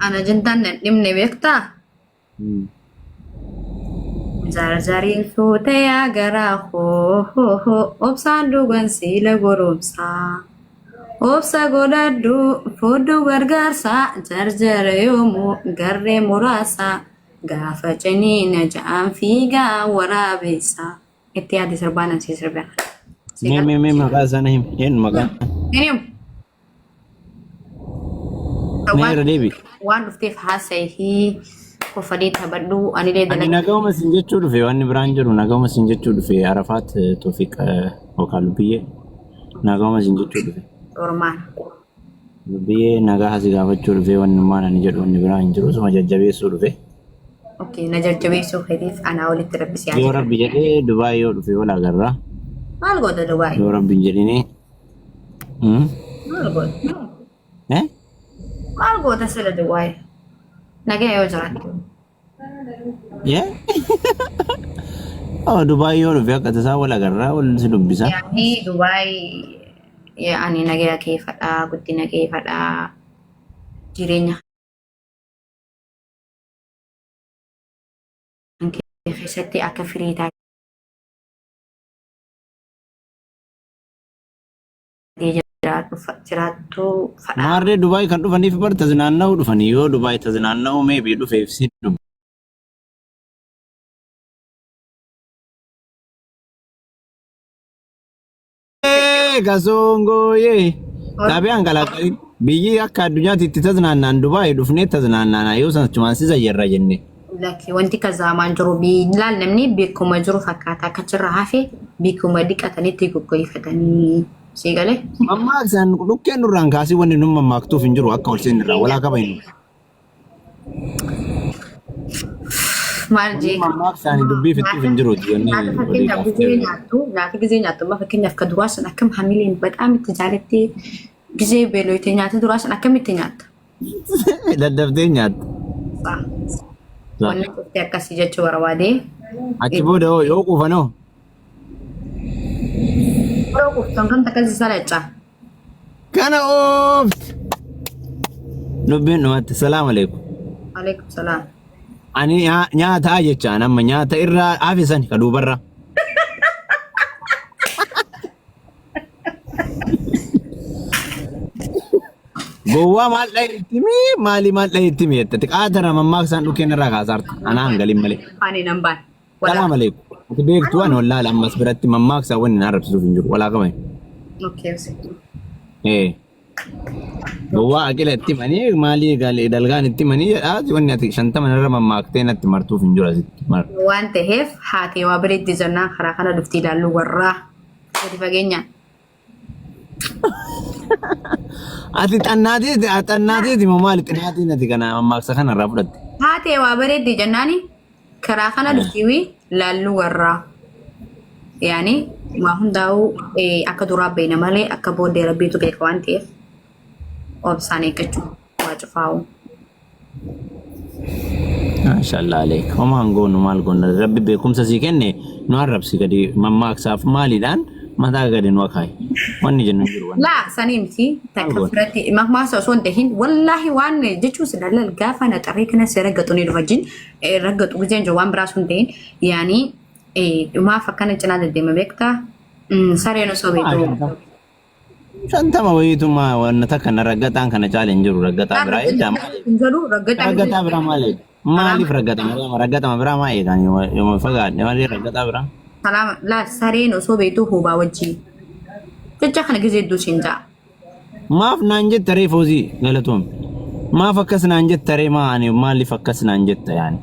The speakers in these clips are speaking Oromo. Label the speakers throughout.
Speaker 1: Ana jindaan nan dhimne beektaa? Zarzariin fuute yaa garaa koo obsaan dhugan siila goromsaa. Obsa godhadhu foddu gargaarsaa jarjara yoomuu garree muraasa gaafa ciniina ja'aan fiigaa waraabeessa. Itti yaadi sirbaan an sii sirbe.
Speaker 2: Mee mee mee maqaa isaa na himi. Eenyu maqaa?
Speaker 1: Eenyu?
Speaker 2: Mee irra deebi.
Speaker 1: Waan dhufteef haasa'ii koffalii taphadhu anilee
Speaker 2: Ani
Speaker 1: dalagaa.
Speaker 2: nagahuma sin jechuu dhufe wanni biraan jiru nagahuma sin jechuu dhufe Arafaat Toofiq yookaan Lubbiyyee nagahuma sin jechuu dhufe.
Speaker 1: Ormaan.
Speaker 2: Lubbiyyee nagaa si gaafachuu dhufe wanni maan ani jedhu wanni biraa hin jiru suma jajjabeessuu dhufe.
Speaker 1: Okay, na jajjabeessuu keetiif anaa olitti rabbi si haa
Speaker 2: Yoo
Speaker 1: jedhu.
Speaker 2: rabbi jedhee Dubaay yoo dhufe wal agarra.
Speaker 1: Maal goota Dubaay?
Speaker 2: Yoo rabbi hin jedhini.
Speaker 1: Maal goota?
Speaker 2: Eh?
Speaker 1: Maal goota sila Dubaay? Nagaya yoo jiraatte.
Speaker 2: Yeah? Oh, Dubaay yoo dhufe akka tasaa wal agarra wal si dubbisa.
Speaker 1: Yaani Dubaay ani nagaya kee fadhaa, guddina kee fadhaa, jireenya kee keessatti akka firii taatee jiraattu fadhaa.
Speaker 2: Maarree Dubaay kan dhufaniif bar tazinaanna'uu dhufanii yoo Dubaay tazinaanna'uu maybe dhufeef si dubbisa. Kasongooyee xaabiyaan galaaqalin biyyi akka addunyaatti itti tazinaannaan Dubaay dhufnee tazinaannaana yoo san achumaan si zayyarra jenne.
Speaker 1: Lakki wanti kazaamaan jiru laal namni beekuma jiru fakkaata akka achirra hafe beekuma dhiqatanitti goggoifatanii sii galee.
Speaker 2: Mammaaksaan dhukkeen nurraan kaasii wanni nun mammaaktuuf hin jiru akka ol seenirraa walaa kabajnu.
Speaker 1: Maal jee?
Speaker 2: Mammaaksaan dubbii fixuuf hin jiru jennee
Speaker 1: Nyaata
Speaker 2: olii
Speaker 1: fakkeenyaaf
Speaker 2: kaaftee.
Speaker 1: gizee nyaattu nyaata gizee nyaattu amma fakkeenyaaf ka duraa san akkam hamileen badaam itti jaalattee gizee beeloyte nyaata duraa san akkamitti nyaatta?
Speaker 2: Daddaftee nyaatta.
Speaker 1: Saa. Wanni qofti akkasii jechuu barbaade.
Speaker 2: Achi booda hoo yoo quufan hoo?
Speaker 1: Yeroo quftan kan takka si salacca.
Speaker 2: Kana oofti. Dubbiin dhumatti. Salaam alaikum.
Speaker 1: Alaikum salaam.
Speaker 2: Ani nyaataa jechaan amma nyaata irraa hafe sani ka duubarraa. Gowwaa maal dhahe itti mii maalii maal dhahe itti mii jette qaatara mammaaksaan dhukkeen irraa kaasaarta anaa hin galin malee.
Speaker 1: Afaanii nan baan.
Speaker 2: Salaam alaikum. Ati beektu waan wallaala ammas biratti mammaaksaa wanni na arrabsisuuf hin jiru walaa qaban.
Speaker 1: Okay.
Speaker 2: Ee. Gowwaa aqila itti manii maalii galee dalgaan itti manii jedhaa wanni ati 50 irra mammaaktee natti martuuf hin jiru asitti. Mar.
Speaker 1: Waan ta'eef haatee waa bareeddi jennaan karaa kana dhufti ilaallu warraa gadi fageenyaan.
Speaker 2: Ati xannaateeti xannaateeti moo maali xinaatiin ati kana mammaaksa kana irraa fudhatte?
Speaker 1: Haatee waa bareeddi jennaani karaa kana dhuftiiwi laallu warraa. Yaani waa hundaa'uu akka duraa beekna malee akka booddee rabbiitu beeka waan ta'eef obsaan eeggachuu waa cufaa'u.
Speaker 2: Maashaallah aleek. Homaa hin goonu maal goona rabbi beekumsa sii kenne nu arrabsi gadi mammaaksaaf maaliidhaan mataa gadi nu akaayi. Wanni jennu hin jiru wanni.
Speaker 1: Laa sanii miti takka
Speaker 2: Maal goona?
Speaker 1: biratti mammaaksa osoo hin tahin wallaahi waan jechuun si dalal gaafa na xarree kana si raggatu ni dhufa jin raggatu gizeen jiru waan biraa osoo hin tahin yaani dhumaaf akkana cinaa deddeema beektaa sareen osoo beektu.
Speaker 2: 50 wayiituma wanna takka na raggaxaan kana caala hin jiru raggaxaa biraa eegdaa maaliif?
Speaker 1: Hin jedhu raggaxaa
Speaker 2: Raggaxaa biraa maal eega? Maaliif raggaxama? Raggaxama biraa maa eegaan yooma fagaadhe malee raggaxaa biraa?
Speaker 1: Salaama laa sareen osoo beektu hubaa wajjin. Jecha kana gizee hedduu siin ja'a.
Speaker 2: Maaf naan jetta ree foozii galatoom. Maaf akkas naan jetta ree maa ani maaliif akkas naan jetta yaani?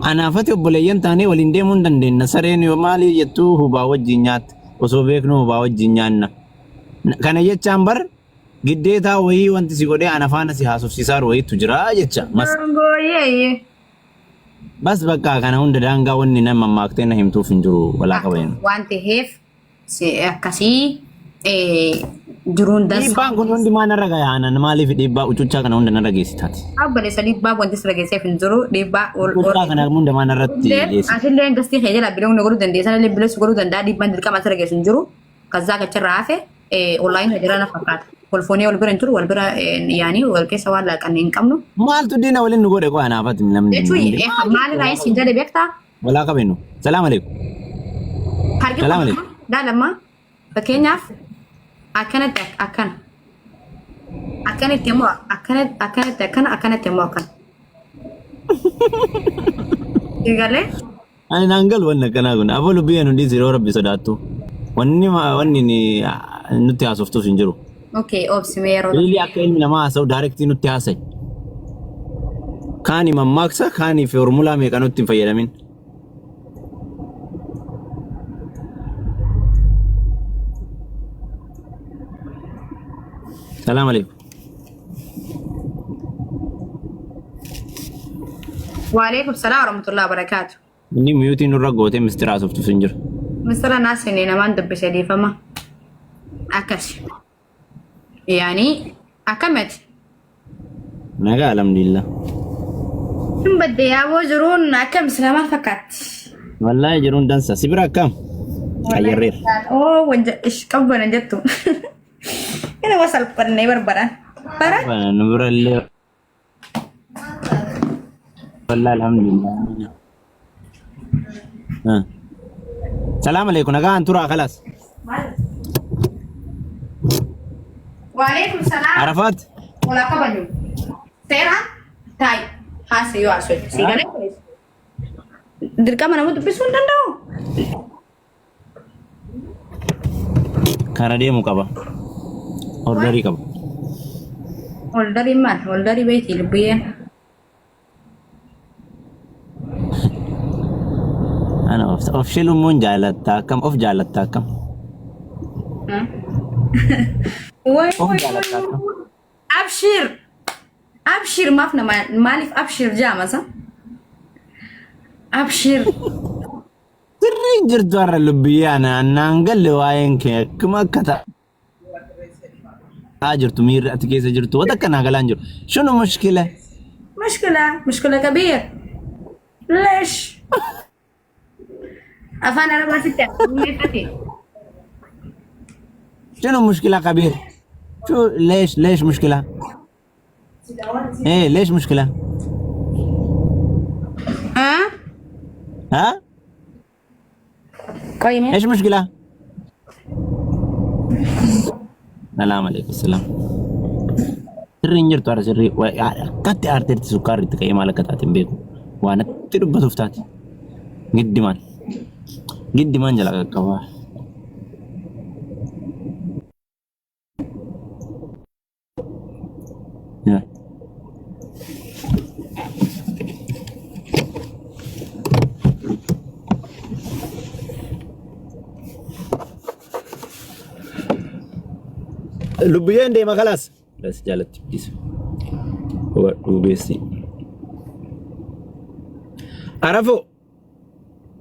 Speaker 2: Anaafati obboleeyyan taanee waliin deemuu hin dandeenya. Sareen yoo maalii jettuu hubaa wajjin nyaatta. Osoo beeknu hubaa wajjin nyaanna. Kana jechaan bar giddeetaa wayii wanti si godhee ana faana si haasofsiisaaru wayiitu jira jecha. Mas
Speaker 1: Dongooyee.
Speaker 2: bas bakka kana hunda daangaa wanni nama maktee na himtuuf hin jiru walaa qabayin.
Speaker 1: Waan ta'eef akkasii jiruun dansa.
Speaker 2: Dhiibbaan kun hundi maa narra gaya aanan maaliif dhiibbaa ucuccaa kana hunda narra geessitaati?
Speaker 1: Obboleessa dhiibbaa wanti sirra geesseef hin jiru dhiibbaa ol ol.
Speaker 2: Ucuccaa kana hunda maa narratti geessita?
Speaker 1: Asillee gastii kee jala biloon godhuu dandeessa illee biloon godhuu danda'a dhiibbaan dirqama sirra geessu hin jiru. Kazzaa gacharraa hafe online jira na fakkaata. Wal foonee wal bira hin jiru wal bira yaanii wal keessa waan laaqanne hin qabnu.
Speaker 2: Maaltu diina waliin nu godhe qo'a naafati namni.
Speaker 1: Jechuun maalirraa isin jedhe beektaa?
Speaker 2: Walaa qabinu. Salaam alaikum.
Speaker 1: Harki
Speaker 2: Salaam
Speaker 1: kun
Speaker 2: alaikum.
Speaker 1: laalama fakkeenyaaf akkanatti akkana akkanatti immoo akkanatti akkanatti akkana akkanatti immoo akkana. Eegalee
Speaker 2: Ani naan galu wanni akkanaa kun. Aboo lubbiyyee nu dhiisi yeroo rabbi sodaattu. Wanni wanni nutti haasoftuuf hin jiru.
Speaker 1: Okay, obsime yeroo
Speaker 2: Riilii akka ilmi namaa haasa'u daarektii nutti haasa'i. Kaani mammaaksa kaani foormulaa meeqa nutti hin fayyadamin. Salaam alaikum.
Speaker 1: Waalaikum salaam warahmatullahi wabarakatuh.
Speaker 2: Inni miyuutii nurra gootee mistira haasoftuuf hin jiru.
Speaker 1: Mistira naasine namaan dubbise dhiifama. Akkas. Yaani akkamati?
Speaker 2: Nagaa alhamdulillah.
Speaker 1: Hin badde yaaboo jiruun akkam sila maal fakkaatti?
Speaker 2: Wallaahi jiruun dansa. Si bira akkam? Qayyarreera.
Speaker 1: Oo wanja ish qabbana jettu. Inni waa salphannee barbaadaan. Bara
Speaker 2: Nu bira illee wallaahi alhamdulillah. Ah. Salaam alaikum. Nagaan turaa kalaas.
Speaker 1: Waalaikum salaam.
Speaker 2: Arafaat.
Speaker 1: Walaa kabaju. Seera taayi haasee yoo haasoo si galee dirqama nama dubbisuu hin danda'u.
Speaker 2: Kara deemu qaba. Ordarii qaba.
Speaker 1: Oldarii maal? Oldarii beekti lubbiyyeen.
Speaker 2: Ana of shilumuun jaalatta akkam of jaalatta akkam.
Speaker 1: Way
Speaker 2: Of
Speaker 1: way
Speaker 2: jaalatta akkam.
Speaker 1: Abshir. Abshir maaf nama maaliif abshir jaamasa? Abshir.
Speaker 2: Sirriin jirtu har'a lubbiyyee ana naan galle waa'een kee akkuma akka ta'aa jirtu miirri ati keessa jirtu wanta akka naa galaan jiru. Shunu mushkila.
Speaker 1: مشكلة مشكلة كبير ليش؟ أفان أربعة ستة
Speaker 2: شنو مشكلة كبير؟ شو ليش ليش مشكلة؟ ايه ليش مشكلة؟
Speaker 1: ها؟
Speaker 2: ها؟
Speaker 1: قيمة
Speaker 2: ايش مشكلة؟ سلام عليكم السلام. Sirriin jirtu har'a sirrii akkatti aarteetti sukkaarri itti ka'ee maal akka taate hin beeku. Waan itti dubbatuuf taate. Giddimaan. Giddimaan jala qaqqabaa. Yaa. Lubbiyyeen deema kalaas. Bas jaalatti dhiisa. Hubadhuu beessi. Arafoo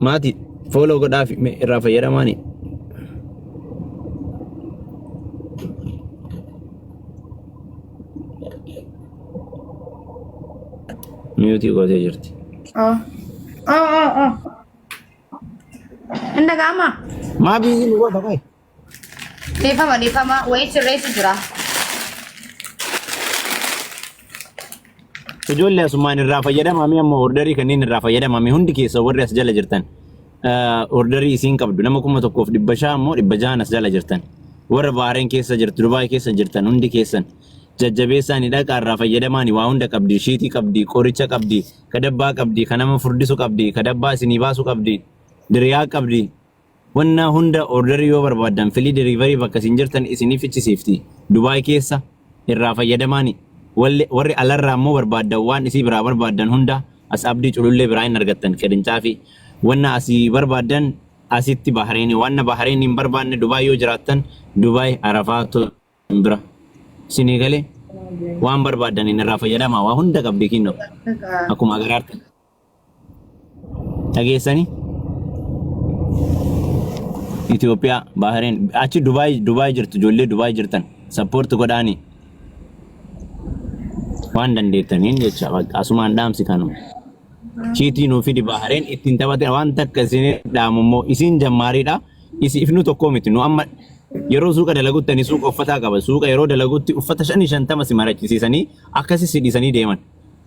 Speaker 2: maatii fooloo godhaa fi irraa fayyadamaani. Miyuutii gootee jirti.
Speaker 1: Oh. Oh, oh, oh. Hin dhaga'amaa?
Speaker 2: Maa biizii nu goota qoy.
Speaker 1: Dhiifama dhiifama wayii sirreessu jira.
Speaker 2: Ijoollee asumaan irraa fayyadamame amma ordarii kanneen irraa fayyadamame hundi keessa warri as jala jirtan ordarii isiin qabdu nama 1500 immoo 600 as jala jirtan warra Bahareen keessa jirtu Dubaay keessa jirtan hundi keessan jajjabeessaani dhaqaa irraa fayyadamaani waa hunda qabdi shiitii qabdi qoricha qabdi kadabbaa qabdi kan nama furdisu qabdi kadabbaa isinii baasu qabdi diriyaa qabdi Wanna hunda orderii yoo barbaaddan filii delivery bakka isin jirtan isinii fichisiifti. Dubaay keessa irraa fayyadamaani. Warri alarraa immoo barbaaddan waan isii biraa barbaaddan hunda as Abdii Culullee biraa hin argattan qirincaafi. Wanna asii barbaaddan asitti Bahreeni. Wanna Bahreeni hin barbaanne Dubaay yoo jiraattan Dubaay Arafaa bira. Isinii galee waan barbaaddaniin irraa fayyadamaa waa hunda qabdi kinnoo. Akkuma agaraartan. Dhageessanii? Itoophiyaa, Baahireen, achi Dubaay, Dubaay jirtu, ijoollee Dubaay jirtan sappoorti godhaanii waan dandeettaniin jecha bakka asumaan dhaamsi kanuma. Chiitii nuu fidi Baahireen ittiin taphate waan takka isin dhaamu immoo isin jammaariidha. Isiif nu tokkoo miti nu amma Yeroo suuqa dalagutti ani suuqa uffataa qaba. Suuqa yeroo dalagutti uffata shanii shantama si marachisiisanii akkasi si dhiisanii deeman.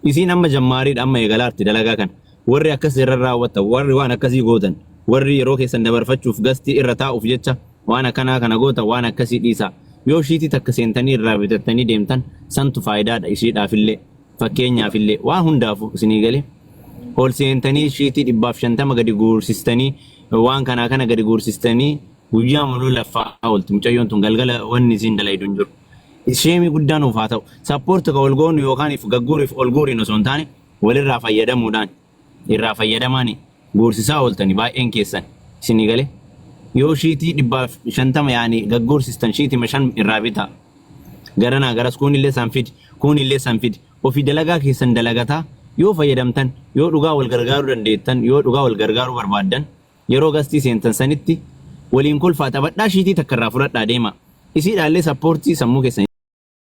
Speaker 2: Isiin amma jammaariidha amma eegalaarti dalagaa kana. Warri akkas irra raawwattan, warri waan akkasii gootan, warri yeroo keessan dabarfachuuf gastii irra taa'uuf jecha waan akkanaa kana gootan waan akkasii dhiisaa. Yoo shiitii takka seentanii irraa bitattanii deemtan santu faayidaadha ishiidhaafillee fakkeenyaafillee waan hundaafuu isinii galee. Ol seentanii shiitii 150 gadi guursistanii waan kanaa kana gadi guursistanii guyyaa muluu laffaa oolti mucayyoon tun galgala wanni isiin dalaydu hin jiru. Sheemii guddaa nuuf haa ta'u. Support ka wal goonu yookaan if gagguuriif ol guuriin osoo hin taane walirraa fayyadamuudhaan irraa fayyadamaani guursisaa ooltani baay'een keessan isinii galee. Yoo shiitii 150 yaani gagguursistan shiitima shan irraa bitaa. Garanaa garas kuunillee san fidi kuunillee san fidi ofii dalagaa keessan dalagataa yoo fayyadamtan yoo dhugaa wal gargaaruu dandeettan yoo dhugaa wal gargaaruu barbaaddan Yeroo gastii seentan sanitti waliin kolfaa taphadhaa shiitii takka irraa fudhadhaa deemaa. Isiidhaallee sappoortii sammuu keessan.